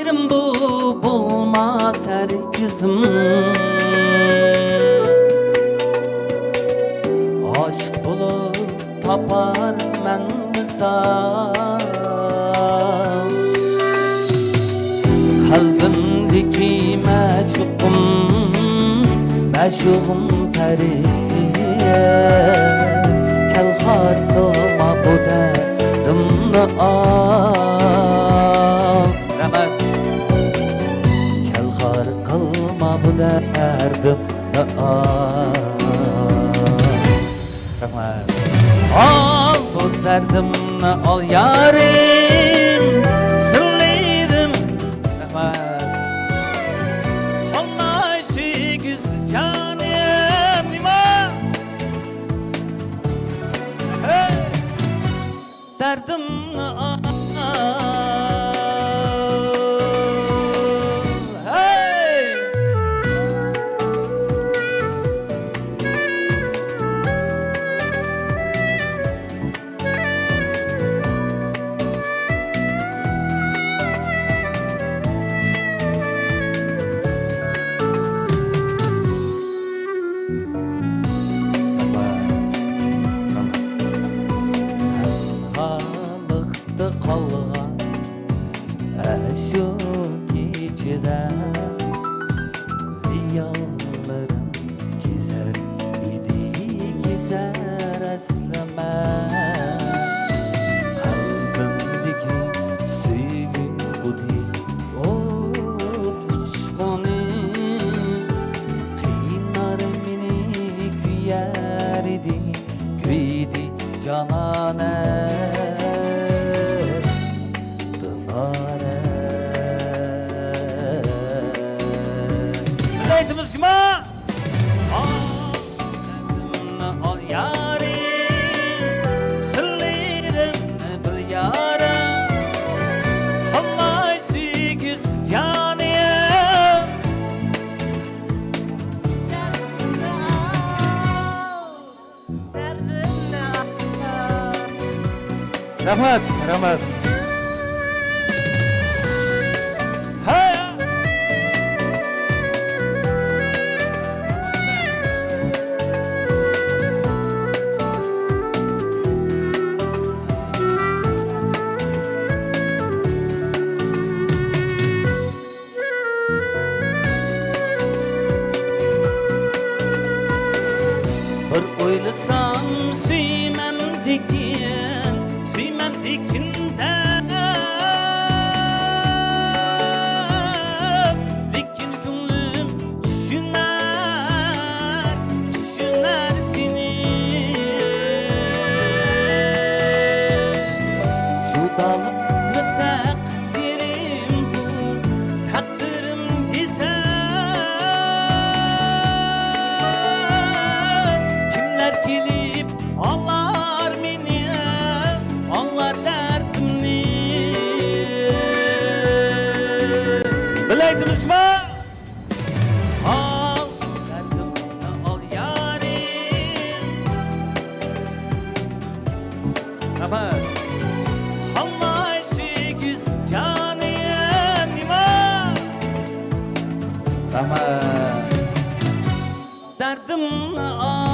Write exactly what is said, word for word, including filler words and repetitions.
بۇ بولماس ھەرگىزمۇ. ئاشىق بولۇپ تاپارمەن ۋىسال. قەلبىمدىكى مەشۇقۇم، مەشۇقۇم پەرى. كەل خار قىلما بۇ دەردىمنى ئال. رەھمەت. كەل خار قىلما بۇ دەردىمنى ئال. رەھمەت. ئال بۇ دەردىمنى ئال يارىم، سىرلىرىم. رەھمەت. قالماي سۆيگۈسىز جانىم، نېمە؟ ھەي! دەردىمنى ئاڭلا. ھەي! خالىق قالغان ئەشۇ كېچىدە خىياللىرىم كېزەر ئىدى، كېزەر ئەسلىمە. قەلبىمدىكى سۆيگۈ ئوتى، ئوت ئۇچقۇنى قىينار مېنى، كۆيەر ئىدى، كۆيدى جانانەم. دىلارەم. بىللە ئېيتىمىز، جۇما! ئال يارىم، سىرلىرىمنى بىل يارىم، قالماي سۆيگۈسىز جانىم. رەھمەت، رەھمەت. ھەي! بىر ئويلىسام سۆيمەمدىكىن، سۆيمەمدىكىن دەپ. لېكىن كۆڭلۈم چۈشىنەر، چۈشىنەر سېنى. جۇدالىقنى تەق تەقدىرىم بۇ، تەقدىرىم دېسەم، كىملەر كېلىپ ئاڭلار مېنى، ئاڭلار دەردىمنى؟ بىللە ئېيتىمىزما؟ ئال دەردىمنى ئال يارىم. رەھمەت. قالماي سۆيگۈسىز جانىم نېمە؟ رەھمەت. دەردىمنى ئال.